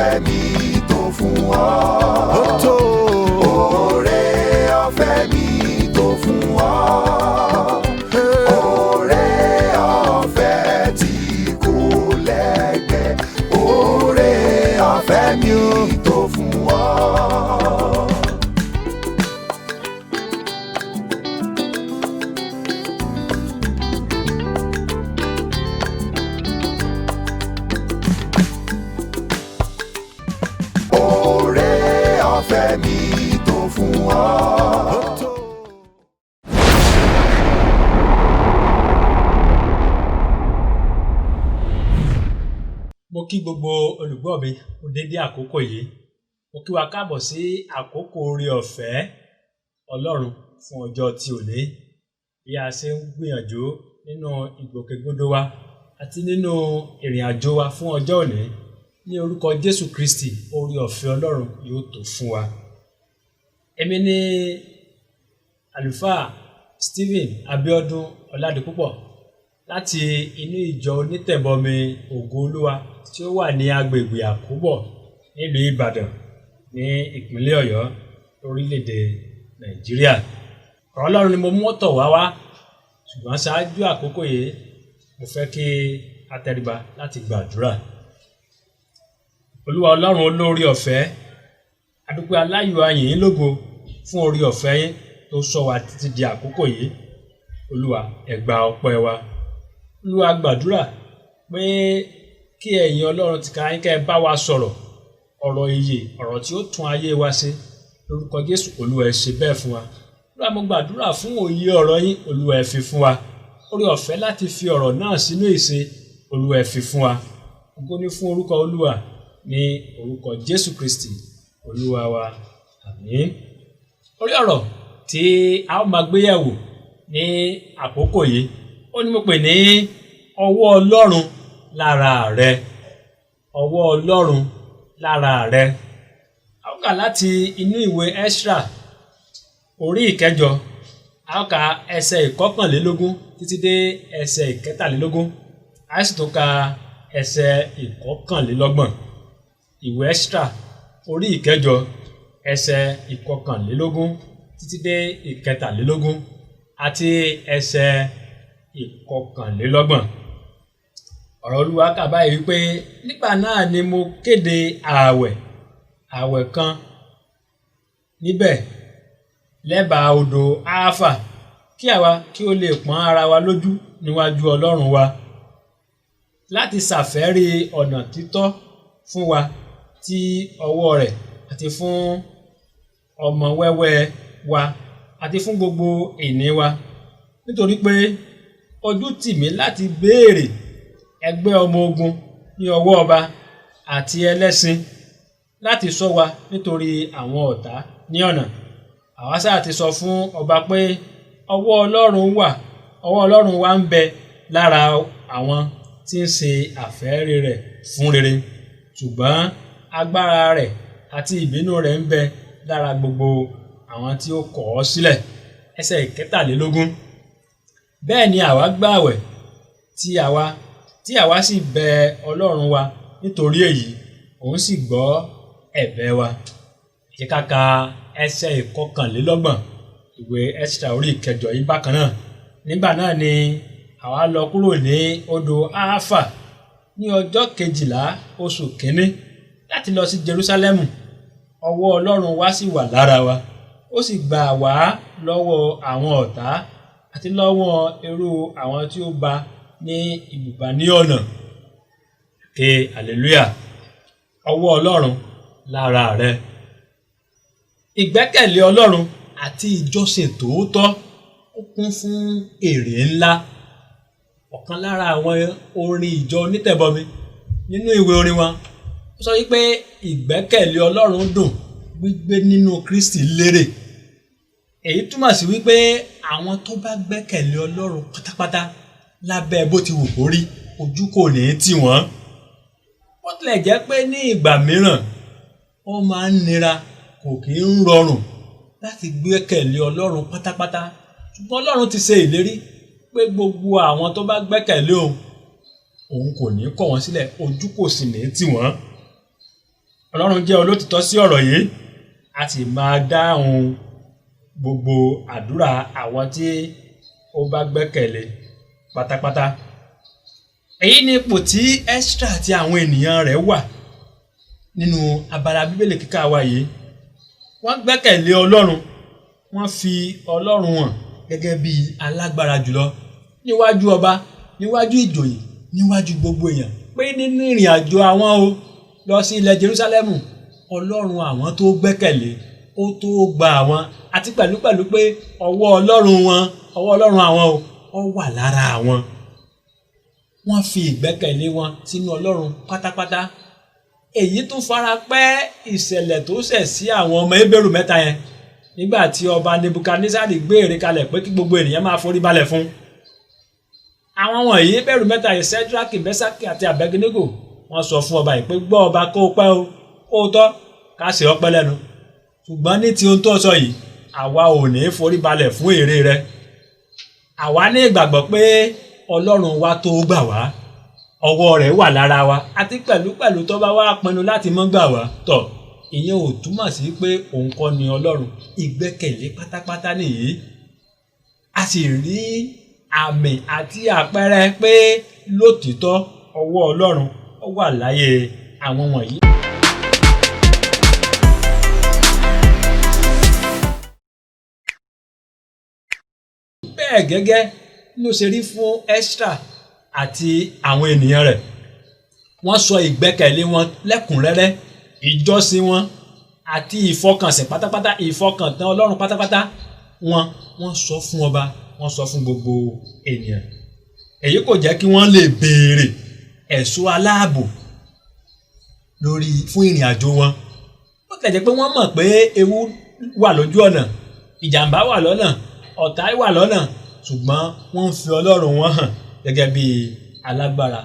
Ọ̀fẹ́ mi tó fún ọ. Ó tó. Oore ọ̀fẹ́ mi tó fún ọ. Oore ọ̀fẹ́ tí kò lẹ́gbẹ́. Oore ọ̀fẹ́ mi tó fún ọ. Oore ọ̀fẹ́ mi tó fún ọ. Ó tó. Mo kí gbogbo olùgbọ́ mi kú dédé àkókò yìí. Mo kí wa káàbọ̀ sí àkókò oore ọ̀fẹ́ Ọlọ́run fún ọjọ́ ti òní. Bí a ṣe ń gbìyànjú nínú ìgbòkègbodò wa àti nínú ìrìn àjò wa fún ọjọ́ òní. Ní orúkọ Jésù Kristi, oore ọ̀fẹ́ Ọlọ́run yóò tó fún wa. Èmi ni àlùfáà Stephen Abiodun Ọládipúpọ̀ láti inú ìjọ onítẹ̀bọmi Ògo Olúwa tí ó wà ní agbègbè Àkóbọ̀ nílùú Ìbàdàn ní ìpínlẹ̀ Ọ̀yọ́ lórílẹ̀-èdè Nàìjíríà. Ọ̀rọ̀ Ọlọ́run ni mo mú tọ̀ wá wá, ṣùgbọ́n ṣáájú àkókò yìí mo fẹ́ kí a tẹríba láti gbàdúrà. Olúwa Ọlọ́run olóore ọ̀fẹ́, a dúpẹ́ aláyọ̀ a yìn yín lógo fún oore ọ̀fẹ́ yín tó ṣọ́ wa títí di àkókò yìí. Olúwa, ẹ gba ọpẹ́ wa. Olúwa, gbàdúrà pé kí ẹ̀yin Ọlọ́run tìkára yín kẹ́ ẹ bá wa sọ̀rọ̀ ọ̀rọ̀ ìyè, ọ̀rọ̀ tí ó tún ayé wa ṣe. Lórúkọ Jésù, Olúwa ẹ ṣe bẹ́ẹ̀ fún wa. Olúwa, mo gbàdúrà fún òye ọ̀rọ̀ yín, Olúwa ẹ fi fún wa. Oore ọ̀fẹ́ láti fi ọ̀rọ̀ náà sínú ìṣe, Olúwa ẹ fi fún wa. Ògo ni fún orúkọ Olúwa ní orúkọ Jésù Kristi, Olúwa wa. Àmín. Orí ọ̀rọ̀ tí a ó máa gbéyẹ̀wò ní àkókò yìí, ó ní mo pè ní ọwọ́ Ọlọ́run lára rẹ. Ọwọ́ Ọlọ́run lára rẹ. A ó kà láti inú ìwé Ẹ́sírà orí ìkẹjọ, a ó ka ẹsẹ̀ ìkọkànlélógún títí dé ẹsẹ̀ ìkẹtàlélógún, a sì tún ka ẹsẹ̀ ìkọkànlélọ́gbọ̀n. Ìwé Ẹ́sírà orí ìkẹjọ, ẹsẹ̀ ìkọkànlélógún títí dé ìkẹtàlélógún àti ẹsẹ̀ ìkọkànlélọ́gbọ̀n. Ọ̀rọ̀ Olúwa kà báyìí wípé nígbà náà ni mo kéde ààwẹ̀, ààwẹ̀ kan níbẹ̀ lẹ́bàá odò Ááfà kí àwa kí ó lè pọ́n ara wa lójú níwájú Ọlọ́run wa láti ṣàfẹ́rí ọ̀nà títọ́ fún wa tí ọwọ́ rẹ̀ àti fún ọmọ wẹ́wẹ́ wa àti fún gbogbo ìní wa. Nítorí pé ojú tì mí láti béèrè ẹgbẹ́ ọmọ ogun ní ọwọ́ ọba àti ẹlẹ́ṣin láti ṣọ́ wa nítorí àwọn ọ̀tá ní ọ̀nà. Àwa sáà ti sọ fún ọba pé ọwọ́ Ọlọ́run wà, ọwọ́ Ọlọ́run wa ń bẹ lára àwọn tí ń ṣe àfẹ́rí rẹ̀ fún rere. Ṣùgbọ́n agbára rẹ̀ àti ìbínú rẹ̀ ń bẹ lára gbogbo àwọn tí ó kọ̀ ọ́ sílẹ̀. Ẹsẹ̀ ìkẹtàlélógún. Bẹ́ẹ̀ ni àwa gbààwẹ̀ tí àwa sì bẹ Ọlọ́run wa nítorí èyí, òun sì gbọ́ ẹ̀bẹ̀ wa. Ẹ jẹ́ ká ka ẹsẹ̀ ìkọkànlélọ́gbọ̀n ìwé Ẹ́sírà orí ìkẹjọ yìí bákan náà. Nígbà náà ni àwa lọ kúrò ní odò Ááfà ní ọjọ́ kejìlá oṣù kínní láti lọ sí Jerúsálẹ́mù. Ọwọ́ Ọlọ́run wa sì wà lára wa. Ó sì gbà wá lọ́wọ́ àwọn ọ̀tá àti lọ́wọ́ irú àwọn tí ó bá ní ibùba ní ọ̀nà. Ké hallelujah. Ọwọ́ Ọlọ́run lára rẹ. Ìgbẹ́kẹ̀lé Ọlọ́run àti ìjọsìn tòótọ́ ó kún fún èrè ńlá. Ọ̀kan lára àwọn orin ìjọ onítẹ̀bọmi nínú ìwé orin wọn, ó sọ wípé ìgbẹ́kẹ̀lé Ọlọ́run dùn, gbígbé nínú Kristi lérè. Èyí túmọ̀ sí wípé àwọn tó bá gbẹ́kẹ̀lé Ọlọ́run pátápátá lábẹ́ bó ti wù kó rí, ojú kò ní tì wọ́n. Bó tilẹ̀ jẹ́ pé ní ìgbà mìíràn ó máa ń nira, kò kí ń rọrùn láti gbẹ́kẹ̀lé Ọlọ́run pátápátá. Ṣùgbọ́n Ọlọ́run ti ṣe ìlérí pé gbogbo àwọn tó bá gbẹ́kẹ̀lé òun, òun kò ní kọ̀ wọ́n sílẹ̀, ojú kò sì ní tì wọ́n. Ọlọ́run jẹ́ olótìtọ́ sí ọ̀rọ̀ yìí, a sì máa dáhùn gbogbo àdúrà àwọn tí ó bá gbẹ́kẹ̀lé pátápátá. Èyí ni ipò tí Ẹ́sírà àti àwọn ènìyàn rẹ̀ wà nínú abala Bíbélì kíkà wa yìí. Wọ́n gbẹ́kẹ̀lé Ọlọ́run, wọ́n fi Ọlọ́run hàn gẹ́gẹ́ bí alágbára jùlọ níwájú ọba, níwájú ìjòyè, níwájú gbogbo èèyàn pé nínú ìrìn àjò àwọn o lọ sí ilẹ̀ Jerúsálẹ́mù, Ọlọ́run àwọn tó gbẹ́kẹ̀lé ó tó gba àwọn, àti pẹ̀lúpẹ̀lú pé ọwọ́ Ọlọ́run wọn, ọwọ́ Ọlọ́run àwọn o, ó wà lára àwọn. Wọ́n fi ìgbẹ́kẹ̀lé wọn sínú Ọlọ́run pátápátá. Èyí tún fara pẹ́ ìṣẹ̀lẹ̀ tó ṣẹ̀ sí àwọn ọmọ Hébérù mẹ́ta yẹn nígbà tí ọba Nebukadnesari gbé ère kalẹ̀ pé kí gbogbo ènìyàn máa forí balẹ̀ fún. Àwọn wọ̀nyí Hébérù mẹ́ta yìí, Ṣẹ́dírákì, Mẹ́sákì àti Àbẹ́dínígò, wọ́n sọ fún ọba yìí pé gbọ́ ọba, kó o pẹ́ o, kó o tọ́, ká ṣe ọpẹ́ lẹ́nu. Ṣùgbọ́n ní ti ohun tó sọ yìí, àwa ò ní forí balẹ̀ fún ère rẹ. Àwa ní ìgbàgbọ́ pé Ọlọ́run wa tó gbà wá, ọwọ́ rẹ̀ wà lára wa, àti pẹ̀lúpẹ̀lú tó bá wá pinnu láti mọ́ gbà wá tọ̀, ìyẹn ò túmọ̀ sí pé òun kọ́ ni Ọlọ́run. Ìgbẹ́kẹ̀lé pátápátá nìyí. A sì rí àmì àti àpẹẹrẹ pé lótìítọ́ ọwọ́ Ọlọ́run ó wà láyé àwọn wọ̀nyí. Bẹ́ẹ̀ gẹ́gẹ́ ló ṣe rí fún Ẹ́sírà àti àwọn ènìyàn rẹ̀. Wọ́n sọ ìgbẹ́kẹ̀lé wọn lẹ́kùnrẹ́rẹ́, ìjọsìn wọn àti ìfọkànsìn pátápátá, ìfọkàntán Ọlọ́run pátápátá wọn, wọ́n sọ fún ọba, wọ́n sọ fún gbogbo ènìyàn. Èyí kò jẹ́ kí wọ́n lè béèrè ẹ̀ṣọ́ aláàbò lórí fún ìrìn àjò wọn. Ó tẹ̀ jẹ́ pé wọ́n mọ̀ pé ewu wà lójú ọ̀nà, ìjàmbá wà lọ́nà, ọ̀tá wà lọ́nà, ṣùgbọ́n wọ́n ń fi Ọlọ́run wọn hàn gẹ́gẹ́ bí alágbára.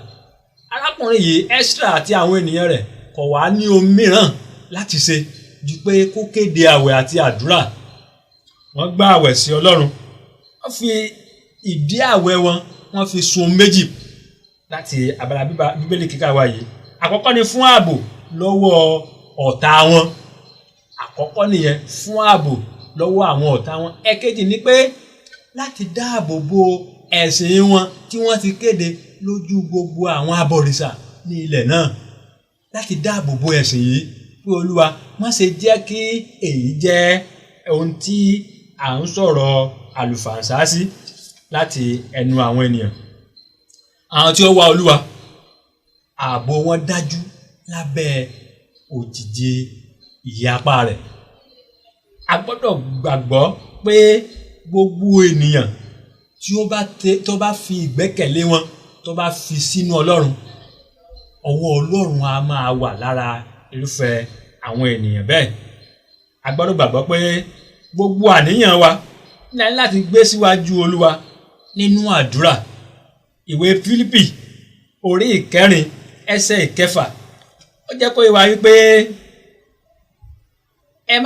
Arákùnrin yìí, Ẹ́sírà àti àwọn ènìyàn rẹ̀, kò wá ní ohun mìíràn láti ṣe ju pé kó kéde àwẹ̀ àti àdúrà. Wọ́n gbá àwẹ̀ sí Ọlọ́run. Wọ́n fi ìdí àwẹ̀ wọn, wọ́n fi sun méjì láti abala Bíbélì kíkà wa yìí. Àkọ́kọ́ ni fún ààbò lọ́wọ́ ọ̀tá wọn. Àkọ́kọ́ nìyẹn, fún ààbò lọ́wọ́ àwọn ọ̀tá wọn. Ẹ̀kejì ni pé láti dáàbò bo ẹ̀sìn wọn tí wọ́n ti kéde lójú gbogbo àwọn abọ̀rìṣà ní ilẹ̀ náà. Láti dáàbò bo ẹ̀sìn yìí pé Olúwa má ṣe jẹ́ kí èyí jẹ́ ohun tí à ń sọ̀rọ̀ àlùfàǹsá sí láti ẹnu àwọn ènìyàn. Àwọn tí ó wá Olúwa, ààbò wọn dájú lábẹ́ òjìji ìyapa rẹ̀. A gbọ́dọ̀ gbàgbọ́ pé gbogbo ènìyàn tí ó bá tó bá fi ìgbẹ́kẹ̀lé wọn, tó bá fi sínú Ọlọ́run, ọwọ́ Ọlọ́run á máa wà lára irúfẹ́ àwọn ènìyàn bẹ́ẹ̀. A gbọ́dọ̀ gbàgbọ́ pé gbogbo àníyàn wa ní láti gbé síwájú Olúwa nínú àdúrà. Ìwé Fílípì orí 4 ẹsẹ̀ 6, ó jẹ́ kó yé wa wípé ẹ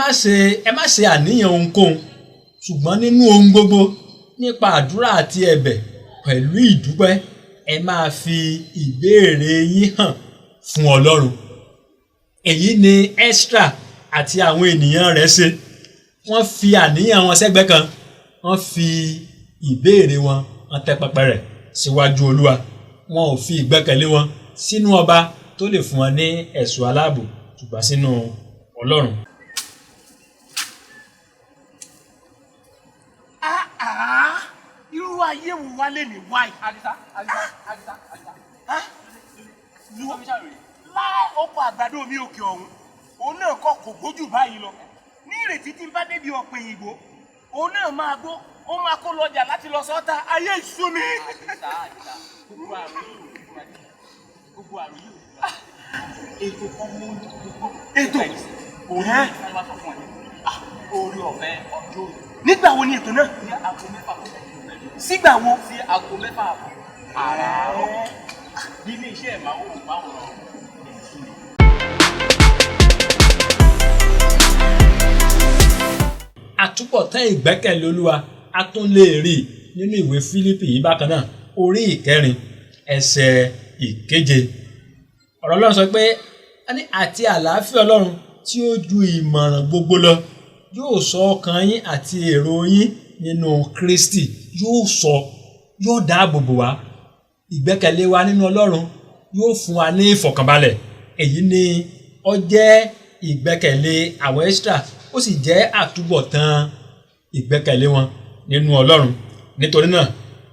má ṣe àníyàn ohunkóhun, ṣùgbọ́n nínú ohun gbogbo nípa àdúrà àti ẹ̀bẹ̀ pẹ̀lú ìdúpẹ́, ẹ máa fi ìbéèrè yín hàn fún Ọlọ́run. Èyí ni Ẹ́sírà àti àwọn ènìyàn rẹ̀ ṣe. Wọ́n fi àníyàn wọn sẹ́gbẹ́ kan, wọ́n fi ìbéèrè wọn, wọ́n tẹ́ pẹpẹ rẹ̀ síwájú Olúwa. Wọn ò fi ìgbẹ́kẹ̀lé wọn sínú ọba tó lè fún wọn ní ẹ̀ṣọ́ aláàbò, ṣùgbọ́n sínú Ọlọ́run. Irú ayé wo wá lè ní wáyé? Àdìsá, Àdìsá, Àdìsá, Àdìsá. Láì ọkọ̀ àgbàdo mi òkè ọ̀hún, òun náà kọ́ kò gbójú báyìí lọ. Ní ìrètí tí ń bá débi ọ̀pẹ̀ òyìnbó, òun náà máa gbó, ó máa kó lọ́jà láti lọ sọ́ta, ayé ìṣú mi. Àdìsá, Àdìsá, gbogbo àrùn yìí ò ní fún wa. Gbogbo àrùn yìí ò ní fún wa. Ètò kan mú gbogbo. Ètò? Òun ní wọ́n bá sọ fún ẹ. Orí ọ̀fẹ́ ọjọ́ òní. Nígbà wo ni ètò náà? Ní aago 6 kọjá ìṣẹ́jú mẹ́rin. Sígbà wo? Sí aago 6 àbọ̀. Àràárọ̀. Nílé iṣẹ́ ìmáwòrán. Àtúbọ̀tán ìgbẹ́kẹ̀lé Olúwa a tún lè rí nínú ìwé Fílípì yìí bákan náà, orí 4 ẹsẹ̀ 7. Ọ̀rọ̀ Ọlọ́run sọ pé A ní àti àlàáfíà Ọlọ́run tí ó ju ìmọ̀ràn gbogbo lọ yóò ṣọ́ ọkàn yín àti èrò yín nínú Kristi. Yóò ṣọ́, yóò dáàbò bò wá. Ìgbẹ́kẹ̀lé wa nínú Ọlọ́run yóò fún wa ní ìfọ̀kànbalẹ̀. Èyí ni ó jẹ́ ìgbẹ́kẹ̀lé àwọn Ẹ́sítérà, ó sì jẹ́ àtúbọ̀tán ìgbẹ́kẹ̀lé wọn nínú Ọlọ́run. Nítorí náà,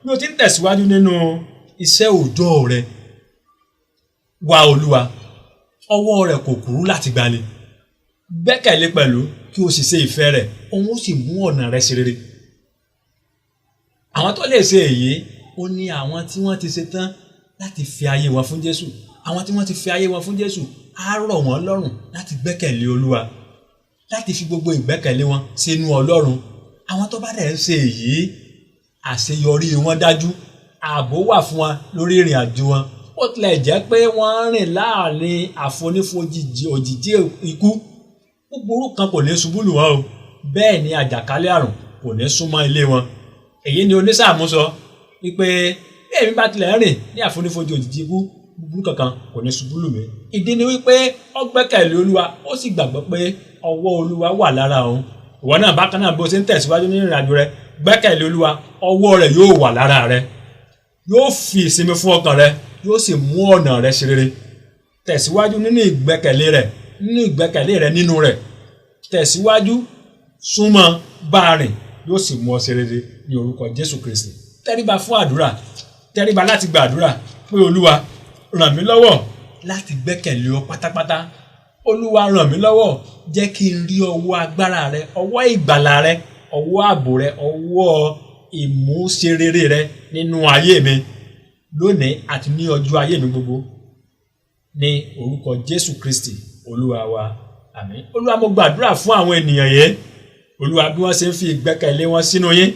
bí o ti ń tẹ̀síwájú nínú iṣẹ́ òòjọ́ rẹ, wá Olúwa, ọwọ́ rẹ̀ kò kúrú láti gbani. Gbẹ́kẹ̀lé pẹ̀lú kí o sì ṣe ìfẹ́ rẹ̀, òun ó sì mú ọ̀nà rẹ ṣe rere. Àwọn tó lè ṣe èyí, ó ní àwọn tí wọ́n ti ṣe tán láti fi ayé wọn fún Jésù. Àwọn tí wọ́n ti fi ayé wọn fún Jésù, á rọ̀ wọ́n lọ́rùn láti gbẹ́kẹ̀lé Olúwa, láti fi gbogbo ìgbẹ́kẹ̀lé wọn sínú Ọlọ́run. Àwọn tó bá dẹ̀ ń ṣe èyí, àṣeyọrí wọn dájú, ààbò wà fún wọn lórí ìrìn àjò wọn. Ó tilẹ̀ jẹ́ pé wọ́n ń rìn láàrin àfonífojì òjìji ikú, búburú kan kò ní ṣubú lù wọ́n o, bẹ́ẹ̀ ni àjàkálẹ̀ àrùn kò ní súnmọ́ ilé wọn. Èyí ni onísáàmù sọ wípé bí èmi bá tilẹ̀ ń rìn ní àfonífojì òjìji ikú, búburú kankan kò ní ṣubú lù mí. Ìdí ni wípé ó gbẹ́kẹ̀lé Olúwa, ó sì gbàgbọ́ pé ọwọ́ Olúwa wà lára òun. Ìwọ náà bákan náà, bó ṣe ń tẹ̀síwájú nínú ìrìnàjò rẹ, gbẹ́kẹ̀lé Olúwa, ọwọ́ rẹ̀ yóò wà lára rẹ, yóò fi ìsinmi fún ọkàn rẹ, yóò sì mú ọ̀nà rẹ ṣe rere. Tẹ̀síwájú nínú ìgbẹ́kẹ̀lé rẹ, nínú ìgbẹ́kẹ̀lé rẹ nínú rẹ̀. Tẹ̀síwájú, súnmọ́, bá a rìn, yóò sì mú ọ ṣe rere ní orúkọ Jésù Kristi. Tẹríba fún àdúrà, tẹríba láti gba àdúrà pé Olúwa, ràn mí lọ́wọ́ láti gbẹ́kẹ̀lé ọ pátápátá. Olúwa, ràn mí lọ́wọ́, jẹ́ kí n rí ọwọ́ agbára rẹ, ọwọ́ ìgbàlà rẹ, ọwọ́ ààbò rẹ, ọwọ́ ìmúṣerere rẹ nínú ayé mi lónìí àti ní ọjọ́ ayé mi gbogbo, ní orúkọ Jésù Kristi Olúwa wa, àmín. Olúwa, mo gbàdúrà fún àwọn ènìyàn yìí. Olúwa, bí wọ́n ṣe ń fi ìgbẹ́kẹ̀lé wọn sínú yín,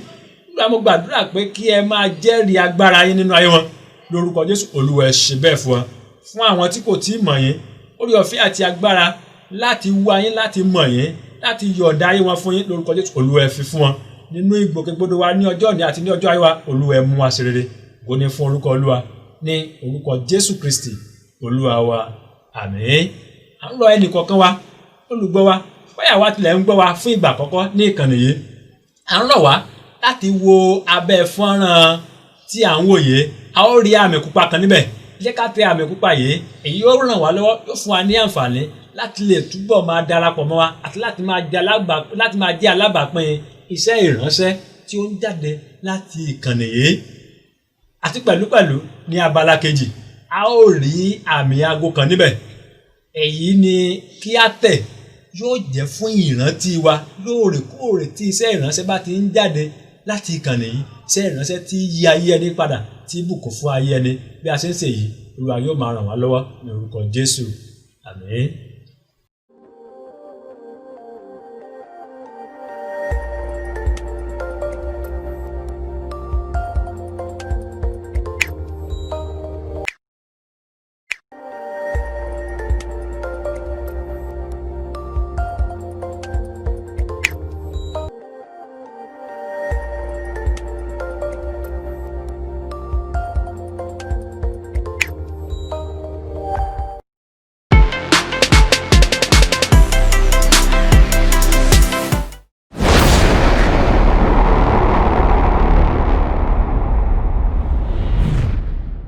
Olúwa, mo gbàdúrà pé kí ẹ máa jẹ́rìí agbára yín nínú ayé wọn lórúkọ Jésù. Olúwa, ẹ ṣe bẹ́ẹ̀ fún wọn. Fún àwọn tí kò tí ì mọ̀ yín, orí ọ̀fẹ́ àti agbára láti wá yín, láti mọ̀ yín, láti yọ̀ǹda ayé wọn fún yín lórúkọ Jésù, Olúwa, ẹ fi fún wọn. Nínú ìgbòkègbodò wa ní ọjọ́ òní àti ní ọjọ́ ayé wa, Olúwa, ẹ mú wa ṣe rere. Ògo ni fún orúkọ Olúwa, ní orúkọ Jésù Kristi Olúwa wa, àmín. À ń rọ ẹnì kọ̀ọ̀kan wa, olùgbọ́ wa, bóyá wa tilẹ̀ ń gbọ́ wa fún ìgbà àkọ́kọ́ ní ìkànnì yìí, à ń rọ̀ wá láti wo abẹ́ fọ́nrán tí à ń wò yìí. A ó rí àmì pupa kan níbẹ̀. Jẹ́ ká tẹ àmì pupa yìí. Èyí yóò ràn wá lọ́wọ́, yóò fún wa ní àǹfààní láti lè túbọ̀ máa darapọ̀ mọ́ wa àti láti máa jẹ́ alábàápín iṣẹ́ ìránṣẹ́ tí ó ń jáde láti ìkànnì yìí. Àti pẹ̀lúpẹ̀lú, ní abala kejì, a ó rí àmì aago kan níbẹ̀. Èyí ni kí á tẹ̀, yóò jẹ́ fún ìrántí wa lóòrèkóòrè tí iṣẹ́ ìránṣẹ́ bá ti ń jáde láti ìkànnì yìí, iṣẹ́ ìránṣẹ́ tí yí ayé ẹni padà, tí bùkún fún ayé ẹni. Bí a ṣe ń ṣe yìí, Olúwa yóò máa ràn wá lọ́wọ́ ní orúkọ Jésù, àmín.